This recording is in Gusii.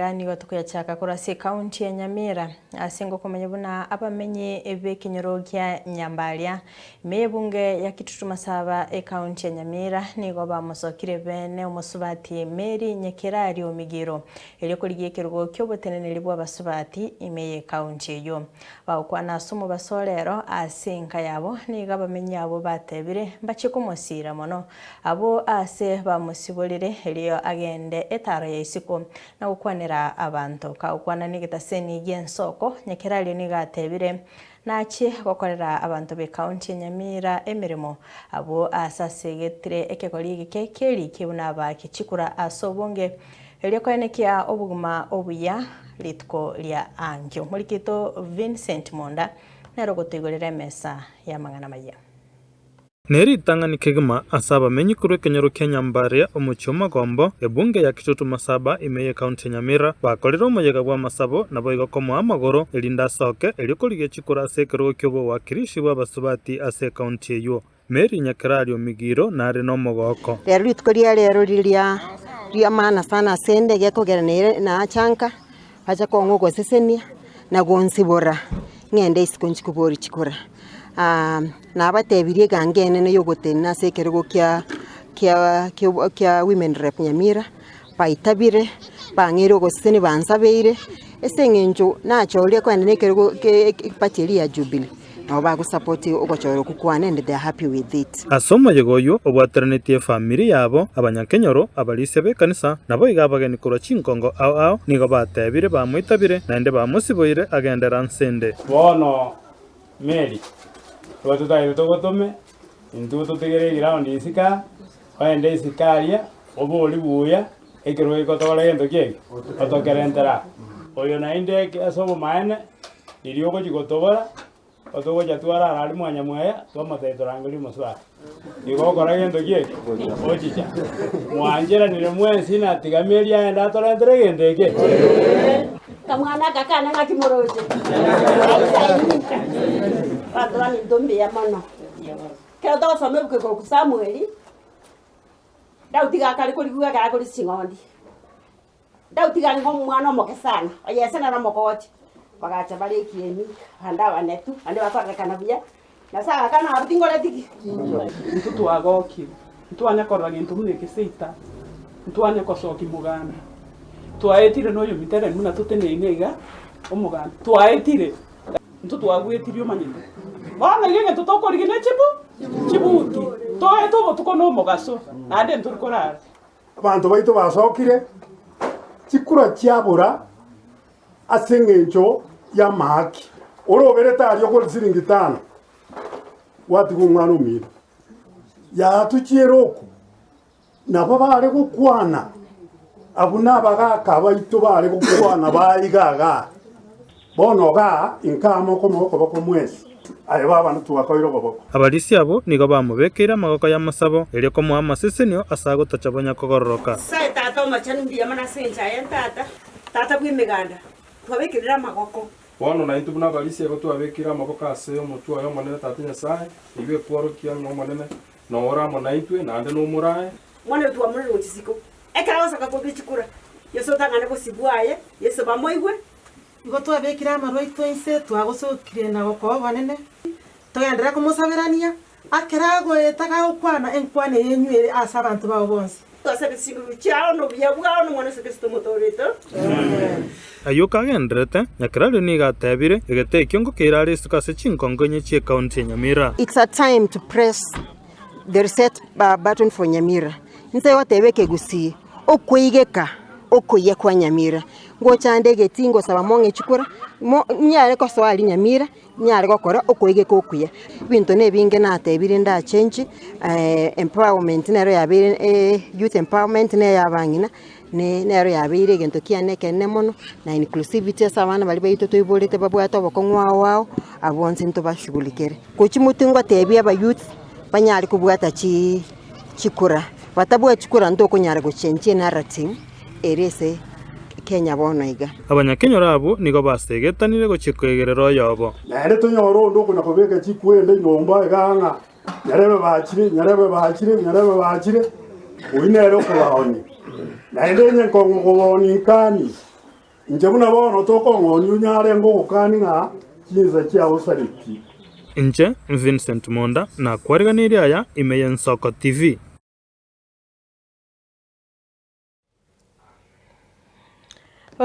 Iga nigo tokoyachaka korwa ase ekaunti ya Nyamira ase ngokomanya buna abamenyi b'ekenyoro gia Nyambaria ime y'ebunge ya Kitutu Masaba ekaunti ya Nyamira nigo bamosokire bene omosubati Mary Nyekerario Omigiro erio korigia ekerugo ki'oboteneneri bw'abasubati ime y'ekaunti eyio. Bagokwana ase omobaso orero ase enka yabo nigo abamenyi abwo batebire mbachie komosiira mono Abwo aase bamosiborire, erio agende etaaro ya isiko na gokwanera abanto. Kagokwana negetaseni gi'ensoko, Nyakerario nigo atebire, Nachie gokorera abanto b'ecounty ya Nyamira emeremo. Abwo aase asegetire ekegori egeke ki'eriki buna abaake chikura ase obonge, erio koenekia obogima obuya rituko ria ankio. Morikito Vincent Monda nere ogotoigorera emesa y'amang'ana amayia. Ne ritang'ani kegima ase abamenyi korwa ekenyoro kia Nyambaria, omochie o Magombo, ebunge ya Kitutu Masaba ime y'ecounty ya Nyamira, bakorire omoyega bw'amasabo naboigo komoa amagoro erinde asoke erio korigia chikura ase ekerogo ki'obowakilishi bw'abasubati ase ecounty eyio. Mary Nyakerario Migiro nare nomogooko. Rero rituko ria rero riria ria maana sana ase 'nde gekogera nere naacha nka, bacha kong'a ogosesenia na gonsibora ng'ende isiko nchie koboria chikura. Nabatebirie egango enene ya ogotenena ase ekerogo kia kia kia kia women rep Nyamira, baitabire, bang'eire ogosesenia bansabeire, ase eng'encho nachorire kogenda na ekerogo ke eparty eria ya Jubilee, nabo bagosupport ogochorwa okwo kwane and they are happy with it. Ase omoyega oyio obwateranetie efamiri yabo, abanyakenyoro, abarisia b'ekanisa, naboigo abageni korwa chinkongo ao ao nigo batebire bamoitabire, naende bamosiboire agendere anse ende. Bono Mary, igo totagete togotome, intwe totigere eground isiko aa, ogende isiko aria, oborie buya, ekerogo egotokora gento ki eke? Otokerentere aa. Oyo naende eke ase obomaene, riria ogochia gotobora, otogocha twarara aria mwanyamwaya, twamotebia torangerie omosubati. Igo okora gento ki eke? Ochicha. Mwancheranire mwensi na tiga Mary aende atorentere egento eke? Kamwana aka kane ng'aki moroche? Aisaini. Abanto baminto mbuya mono. Ekero togosoma ebuku ekorokwa Samueli, Daudi iga akare korigwa ekero akorisia ching'ondi. Daudi iga arenge omwana omoke sana, oye ase nere omogochi. Bagacha bare ekieni, abande abanetu, abande bakorerekana buya, Nyasae agakana abwo tingoreti ki? Intwe twagokire, ntwanya korora gento buna eke seita, ntwanya kosokia mogambi. Twaetire na oyominto buna toteneine iga, omogambi, twaetire, intwe twagwetirie omanyete. Bono iga egento tokorigia ne chibu chibuti, toete obotuko na omogaso, naende ntori korara. Abanto baito basokire chikura chiabora ase engencho y'amaaki. Oroberete aria okore siringi tano, gwatiga omwana omino. Yatuchiera oko, nabo bare gokwana, abwo nabagaaka baito bare gokwana ba iga igaa. Bono igaa inka amo okomoa okoboko mwensi, aye baba ntwakoire okoboko. Abarisia abwo nigo bamobekeire amagoko y'amasabo, erio komoa amasesenio ase agotacha banyakogororoka. Nyasae Tata Omochenu, mbuya mono ase engencho aye Tata, Tata bw'emeganda, twabekerire amagoko. Bono naintwe buna abarisia igo twabekire amaboko ase omotwe oye Omonene Tata Nyasae, eyio ekworokia ng'a Omonene nore amo naintwe, naende nomorae. Mwana oyo twamorire gochia isiko, ekero agosoka korwa chikura, Yeso otang'ane bosio bwaye, Yeso bamoigwe. Igo twabekire amarwa aito inse, twagosokirie na gokoa obonene, togenderere komosaberania, ekero agoeta gagokwana enkwana eye enywere ase abanto bao bonsi. Twasabe chinguru chiao na obuya bwao na Omwana Yeso Kristo Omotoori oito. Amen. Ayio kagendererete, Nyakerario nigo atebire, Egete ekio ngokeira are isiko ase chinkongo inye chi'ekaunti ya Nyamira. It's a time to press the reset button for Nyamira. Inse goteba ekegusii, okoigeka okoyia kwa Nyamira. Ngochande egetii ngosaba mong'e chikura, mo nyare kosoa aria Nyamira, nyare gokora okoigeka okuya. Ebinto na ebinge natebire ndachenchi, empowerment nero yabeire youth empowerment na eya abang'ina, ne nero yabeire egento kiane ekenene mono, na inclusivity ase abana baria baito toiborete babwate obokong'u ao ao, abwo bonsi ntobashughulikere. Gochia motwe ngotebia abayouth, banyare kobwata chii chikura, batabwati chikura ntokonyara gochenchia enarrative ere ase Kenya bono iga. Abanyakenyoro abwo nigo basegetanire gochia koegerera oyobo. Naende tonyore onde okona-kobeka chikwenda nyomba iga ng'a nyarebe bachire, nyarebe bachire, nyarebe bachire, oyio nere okobaonia. Naende onye nkong'u kobaonia nkanie. Inche buna bono tokong'onia onyare ngogokania ng'a chinsa chiagosaretie. Inche Vincent Monda nakwariganirie aya ime y'Ensoko TV.